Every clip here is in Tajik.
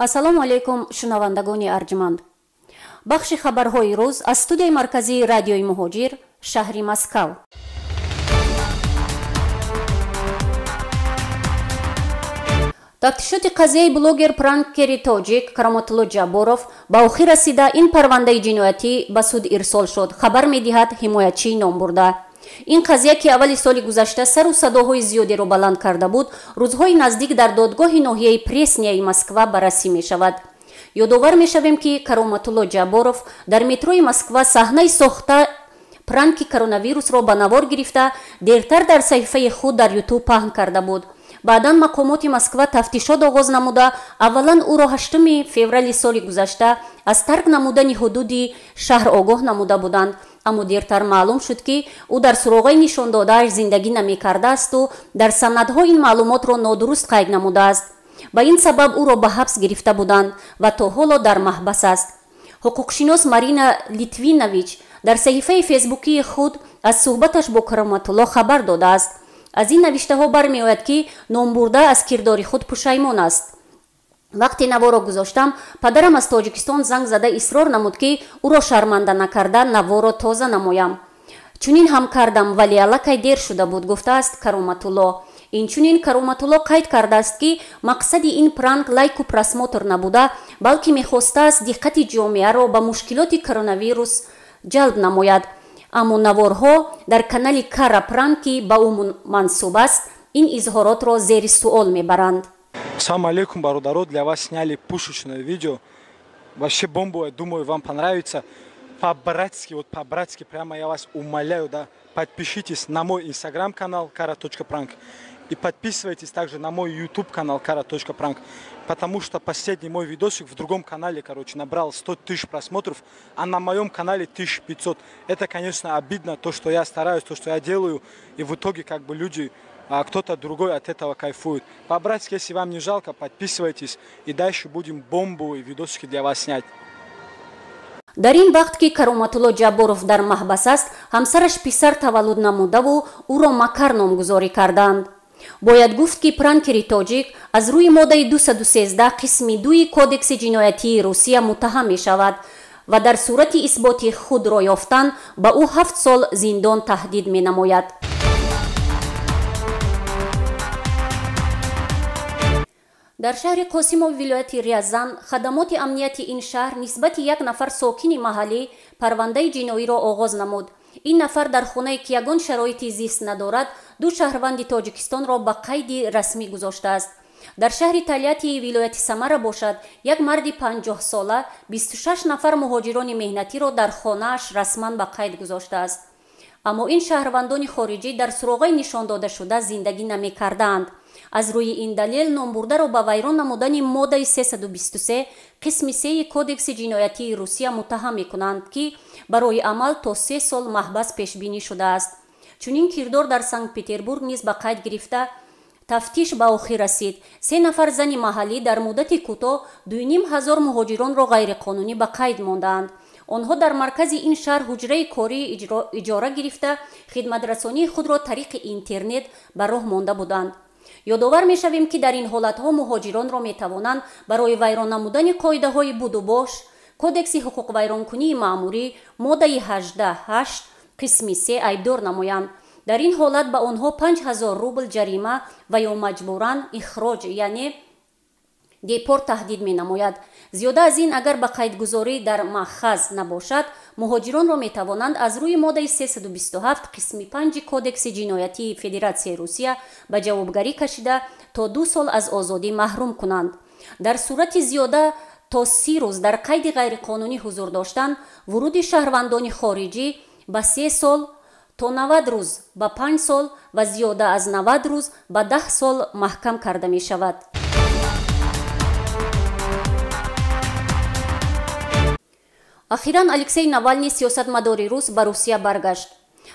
Ассалому алайкум, шунавандагони арҷманд. Бахши хабарҳои рӯз аз студияи марказии радиои Муҳоҷир, шаҳри Москав. Тафтишоти қазияи блогер пранкери тоҷик Кароматулло Ҷабборов ба охир расида, ин парвандаи ҷиноятӣ ба суд ирсол шуд, хабар медиҳад ҳимоятчии номбурда. Ин қазия, ки аввали соли гузашта сару садоҳои зиёдеро баланд карда буд, рӯзҳои наздик дар додгоҳи ноҳияи Пресняи Москва баррасӣ мешавад. Ёдовар мешавем, ки Кароматулло Ҷабборов дар метрои Москва саҳнаи сохта пранки коронавирусро ба навор гирифта, дертар дар саҳифаи худ дар Ютуб паҳн карда буд. Баъдан мақомоти Москва тафтишот оғоз намуда, аввалан ӯро 8 феврали соли гузашта аз тарк намудани ҳудуди шаҳр огоҳ намуда буданд, аммо дертар маълум шуд, ки ӯ дар суроғаи нишондодааш зиндагӣ намекардаасту дар санадҳо ин маълумотро нодуруст қайд намудааст. Ба ин сабаб ӯро ба ҳабс гирифта буданд ва то ҳоло дар маҳбас аст. Ҳуқуқшинос Марина Литвинович дар саҳифаи фейсбукии худ аз суҳбаташ бо Кароматулло хабар додааст. Аз ин навиштаҳо бармеояд, ки номбурда аз кирдори худ пушаймон аст. Вақте наворо гузоштам, падарам аз Тоҷикистон занг зада исрор намуд, ки ӯро шарманда накарда наворо тоза намоям. Чунин ҳам кардам, вале аллакай дер шуда буд, гуфтааст Кароматулло. Инчунин Кароматулло қайд кардааст, ки мақсади ин пранк лайку просмотр набуда, балки мехостааст диққати ҷомеаро ба мушкилоти коронавирус ҷалб намояд. Аммо наворҳо дар канали Кара Пранки ба ӯ мансуб аст, ин изҳоротро зери суол мебаранд. Салам алейкум, бародаро, для вас сняли пушечное видео. Вообще бомбу, я думаю, вам понравится. По-братски, вот по-братски, прямо я вас умоляю, да, подпишитесь на мой инстаграм-канал kara.prank и подписывайтесь также на мой YouTube канал kara.prank, потому что последний мой видосик в другом канале, короче, набрал 100 тысяч просмотров, а на моем канале 1500. Это, конечно, обидно, то, что я стараюсь, то, что я делаю, и в итоге как бы люди, а кто-то другой от этого кайфует. По-братски, если вам не жалко, подписывайтесь, и дальше будем бомбу и видосики для вас снять. Дар ин вақт, ки Кароматулло Ҷабборов дар маҳбас аст, ҳамсараш писар таваллуд намудаву ӯро Макар номгузорӣ карданд. Бояд гуфт, ки пранкери тоҷик аз рӯи моддаи 213 қисми 2 Кодекси ҷиноятии Русия муттаҳам мешавад ва дар сурати исботи худро ёфтан ба ӯ 7 сол зиндон таҳдид менамояд. Дар шаҳри Қосимов, вилояти Рязан, хадамоти амнияти ин шаҳр нисбати як нафар сокини маҳаллӣ парвандаи ҷиноиро оғоз намуд. Ин нафар дар хонае, ки ягон шароити зист надорад, ду шаҳрванди Тоҷикистонро ба қайди расмӣ гузоштааст. Дар шаҳри Тольяттии вилояти Самара бошад, як марди 50-сола 26 нафар муҳоҷирони меҳнатиро дар хонааш расман ба қайд гузоштааст, аммо ин шаҳрвандони хориҷӣ дар суроғаи нишондодашуда зиндагӣ намекардаанд. Аз рӯи ин далел номбурдаро ба вайрон намудани моддаи 323 қисми 3 Кодекси ҷиноятии Русия муттаҳам мекунанд, ки барои амал то 3 сол маҳбас пешбинӣ шудааст. Чунин кирдор дар Санкт Петербург низ ба қайд гирифта, тафтиш ба охир расид. Се нафар зани маҳаллӣ дар муддати кӯтоҳ 2500 муҳоҷиронро ғайриқонунӣ ба қайд мондаанд. Онҳо дар маркази ин шаҳр ҳуҷраи кории иҷора гирифта, хидматрасонии худро тариқи интернет ба роҳ монда буданд. Ёдовар мешавем, ки дар ин ҳолатҳо муҳоҷиронро метавонанд барои вайрон намудани қоидаҳои будубош, Кодекси ҳуқуқвайронкунии маъмурӣ, моддаи 18.8 қисми 3 айбдор намоянд. Дар ин ҳолат ба онҳо 5000 рубл ҷарима ва ё маҷбуран ихроҷ, яъне депорт таҳдид менамояд. Зиёда аз ин, агар ба қайдгузорӣ дар маъхаз набошад, муҳоҷиронро метавонанд аз рӯи моддаи 327 қисми 5 Кодекси ҷиноятии Федератсияи Русия ба ҷавобгарӣ кашида, то 2 сол аз озодӣ маҳрум кунанд. Дар сурати зиёда то 30 рӯз дар қайди ғайриқонунӣ ҳузур доштан, вуруди шаҳрвандони хориҷӣ ба 3 сол, то 90 рӯз ба 5 сол ва зиёда аз 90 рӯз ба 10 сол маҳкам карда мешавад. Ахиран Алексей Навални, сиёсатмадори рус, ба Русия баргашт,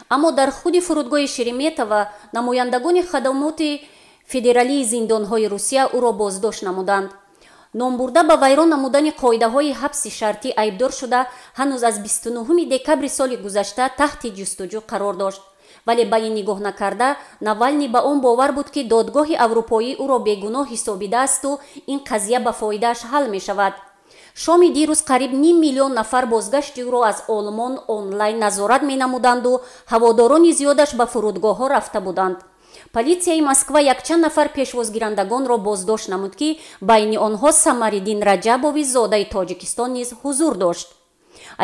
аммо дар худи фурудгоҳи Шереметьево намояндагони хадамоти федералии зиндонҳои Русия ӯро боздошт намуданд. Номбурда ба вайрон намудани қоидаҳои ҳабси шартӣ айбдор шуда, ҳанӯз аз 29 декабри соли гузашта таҳти ҷустуҷӯ қарор дошт. Вале ба ин нигоҳ накарда, Навални ба он бовар буд, ки додгоҳи аврупоӣ ӯро бегуноҳ ҳисобидаасту ин қазия ба фоидааш ҳал мешавад. Шоми дирӯз қариб ним миллион нафар бозгашти ӯро аз Олмон онлайн назорат менамуданду ҳаводорони зиёдаш ба фурудгоҳҳо рафта буданд. Полисияи Москва якчанд нафар пешвозгирандагонро боздошт намуд, ки байни онҳо Самариддин Раҷабови зодаи Тоҷикистон низ ҳузур дошт.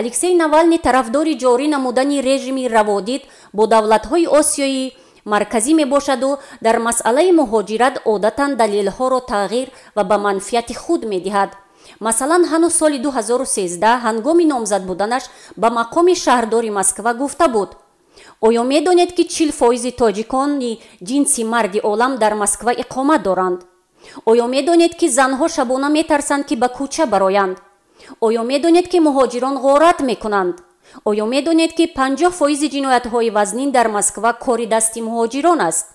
Алексей Навални тарафдори ҷорӣ намудани режими раводид бо давлатҳои Осиёи Марказӣ мебошаду дар масъалаи муҳоҷират одатан далелҳоро тағйир ва ба манфиати худ медиҳад. Масалан, ҳанӯз соли 2013 ҳангоми номзад буданаш ба мақоми шаҳрдори Москва гуфта буд: оё медонед, ки 40% тоҷикони ҷинси марди олам дар Москва иқомат доранд? Оё медонед, ки занҳо шабона метарсанд, ки ба кӯча бароянд? Оё медонед, ки муҳоҷирон ғорат мекунанд? Оё медонед, ки 50% ҷиноятҳои вазнин дар Москва кори дасти муҳоҷирон аст?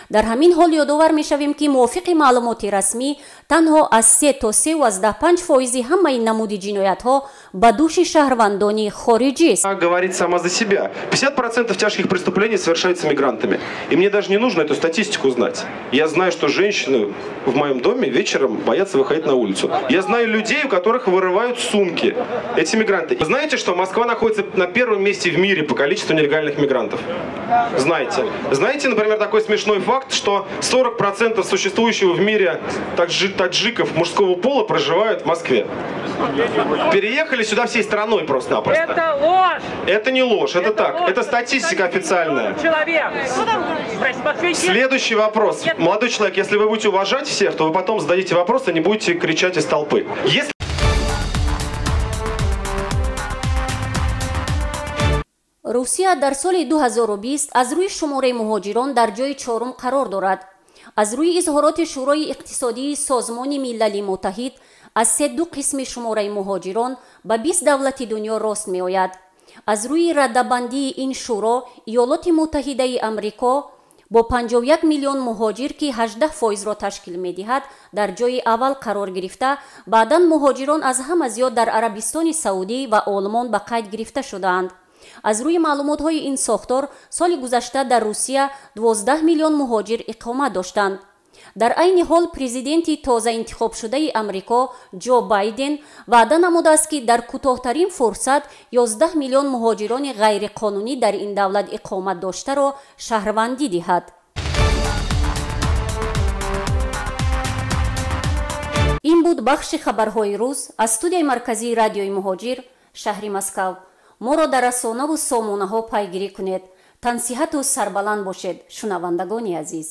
Дар ҳамин ҳол ёдовар мешавем, ки мувофиқи маълумоти расмӣ танҳо аз 3 то 3,5% ҳамаи намуди ҷиноятҳо ба дӯши шаҳрвандони хориҷист. Говорит сама за себя. 50% тяжких преступлений совершаются мигрантами. И мне даже не нужно эту статистику знать. Я знаю, что женщины в моем доме вечером боятся выходить на улицу. Я знаю людей, у которых вырывают сумки. Эти мигранты. Вы знаете, что Москва находится на первом месте в мире по количеству нелегальных мигрантов? Знаете. Знаете, например, такой смешной факт, что 40% существующего в мире таджиков мужского пола проживают в Москве. Переехали сюда всей страной просто-напросто. Это ложь! Это не ложь, это так. Ложь. Это статистика официальная. Человек. Следующий вопрос. Молодой человек, если вы будете уважать всех, то вы потом зададите вопрос и не будете кричать из толпы. Если Русия дар соли 2020 аз рӯи шумораи муҳоҷирон дар ҷои чорум қарор дорад. Аз рӯи изҳороти Шӯрои иқтисодии Созмони Милали Муттаҳид аз се ду қисми шумораи муҳоҷирон ба 20 давлати дунё рост меояд. Аз рӯи раддабандии ин шӯро Иёлоти Муттаҳидаи Амрико бо 51 миллион муҳоҷир, ки 18%-ро ташкил медиҳад, дар ҷои аввал қарор гирифта, баъдан муҳоҷирон аз ҳама зиёд дар Арабистони Саудӣ ва Олмон ба қайд гирифта шудаанд. Аз рӯи маълумотҳои ин сохтор соли гузашта дар Русия 12 миллион муҳоҷир иқомат доштанд. Дар айни ҳол президенти тоза интихобшудаи Амрико Ҷо Байден ваъда намудааст, ки дар кӯтоҳтарин фурсат 11 миллион муҳоҷирони ғайриқонунӣ дар ин давлат иқомат доштаро шаҳрвандӣ диҳад. Ин буд бахши хабарҳои рӯз аз студияи марказии радиои Муҳоҷир, шаҳри Москав. Моро дар расонаву сомонаҳо пайгирӣ кунед. Тансиҳату сарбаланд бошед, шунавандагони азиз.